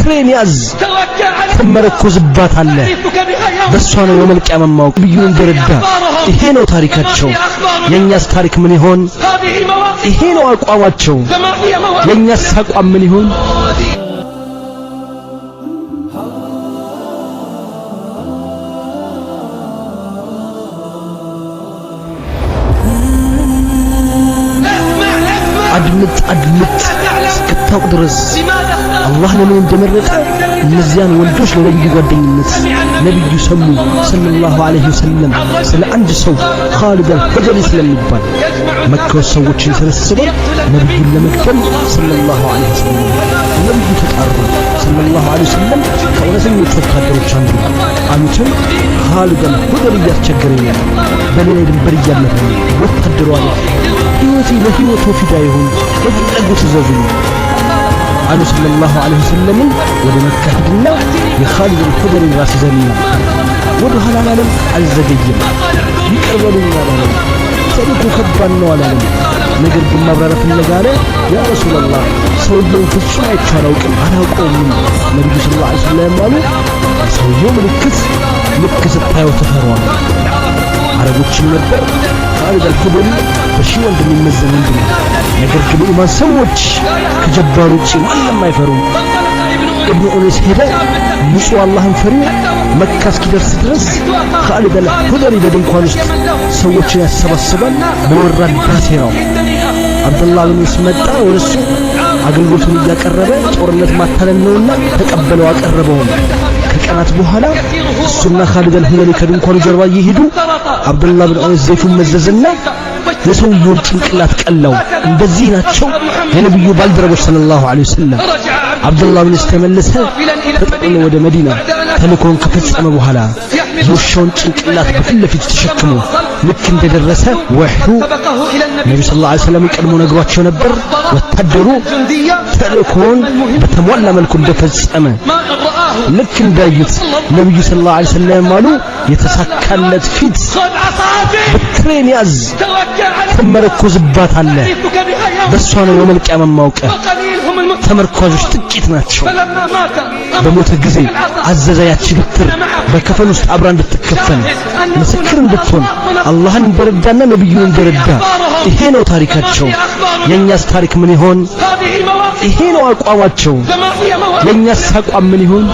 በትሬን ያዝ፣ ትመረኮዝባታለህ። በእሷ ነው የውመል ቂያማ ማወቅ ነብዩን እንደረዳ። ይሄ ነው ታሪካቸው። የእኛስ ታሪክ ምን ይሆን? ይሄ ነው አቋማቸው። የእኛስ አቋም ምን ይሆን? አድምጥ አድምጥ እስክታውቅ ድረስ አላህ ለምን እንደመረጠ እነዚያን ወንዶች ለነብዩ ጓደኝነት። ነብዩ ሰሙ ሰለላሁ ዐለይሂ ወሰለም ስለ አንድ ሰው ኻሊድ አልሁደሊ ስለሚባል መካ ውስጥ ሰዎችን ይሰበስባል ነብዩን ለመግደል ሰለላሁ ዐለይሂ ወሰለም። ነብዩ ተጣሩ ሰለላሁ ዐለይሂ ወሰለም ከእውነተኞች ወታደሮች አንዱ አሉትም ኻሊድ አልሁደሊ እያስቸገረኝ ነው፣ በእኔ ላይ ድንበር እያለፈ ነው። ወታደሩ አለ ሕይወቴ ለሕይወቱ ፊዳ ይሁን፣ የፈለጉት እዘዙኝ አሉ ሰለላሁ ዐለይሂ ወሰለምን። ወደ መካ ሂድና የኻሊድ አልሁደሊን ራስ ይዘንና ወደ ኋላ አላለም፣ አልዘገየም። ይቅር በሉኝ አላለም። ተልእኮ ከባድ ነው አላለም። ነገር ግን ማብራሪያ ፍለጋ አለ፣ ያ ረሱላላህ ሰውየውን ፍጹም አይቼው አላውቅም፣ አላውቀውም። ነብዩ ሰለላሁ ዐለይሂ ወሰለም አሉ የሰውየው ምልክት ልክ ስታየው ትፈራዋለህ። አረቦችም ነበር ኻሊድ አልሁደሊ በሺህ ወንድ የሚመዘን ወንድ ነው። ነገር ግን የኢማን ሰዎች ከጀባር ውጪ ማንም አይፈሩም። ኢብኑ ኡነይስ ሄደ፣ ንጹህ አላህን ፈሪው መካ እስኪደርስ ድረስ ኻሊድ አልሁደሊ በድንኳን ውስጥ ሰዎችን ያሰባስባል በወራዳ ሴራው። አብዱላህ ብን ኡነይስ መጣ ወደሱ አገልግሎቱን እያቀረበ ጦርነት ማታለል ነውና ተቀበለው፣ አቀረበው። ከቀናት በኋላ እሱና ኻሊድ አልሁደሊ ከድንኳኑ ጀርባ እየሄዱ አብዱላህ ብን ኡነይስ ዘይፉን መዘዘና የሰውየውን ጭንቅላት ቀላው። እንደዚህ ናቸው የነብዩ ባልደረቦች ሰለላሁ ዐለይሂ ወሰለም። አብዱላህ ብን ኡነይስ ተመለሰ ተጠቅልሎ ወደ መዲና። ተልእኮውን ከፈጸመ በኋላ የውሻውን ጭንቅላት በፊት ለፊቱ ተሸክሞ ልክ እንደደረሰ ወህዩ ነብዩ ሰለላሁ ዐለይሂ ወሰለም ቀድሞ ነግሯቸው ነበር። ወታደሩ ተልእኮውን በተሟላ መልኩ እንደፈጸመ ልክ እንዳዩት ነብዩ ሰለላሁ ዐለይሂ ወሰለም አሉ የተሳካለት ፊት በትሬን ያዝ፣ ትመረኮዝባታለህ። በእሷ ነው የውመል ቂያማ ማውቀ። ተመርኳዦች ጥቂት ናቸው። በሞተ ጊዜ አዘዘ ያቺ በትር በከፈን ውስጥ አብራ እንድትከፈን ምስክር እንድትሆን አላህን እንደረዳና ነብዩን እንደረዳ። ይሄ ነው ታሪካቸው። የእኛስ ታሪክ ምን ይሆን? ይሄ ነው አቋማቸው። የእኛስ አቋም ምን ይሆን?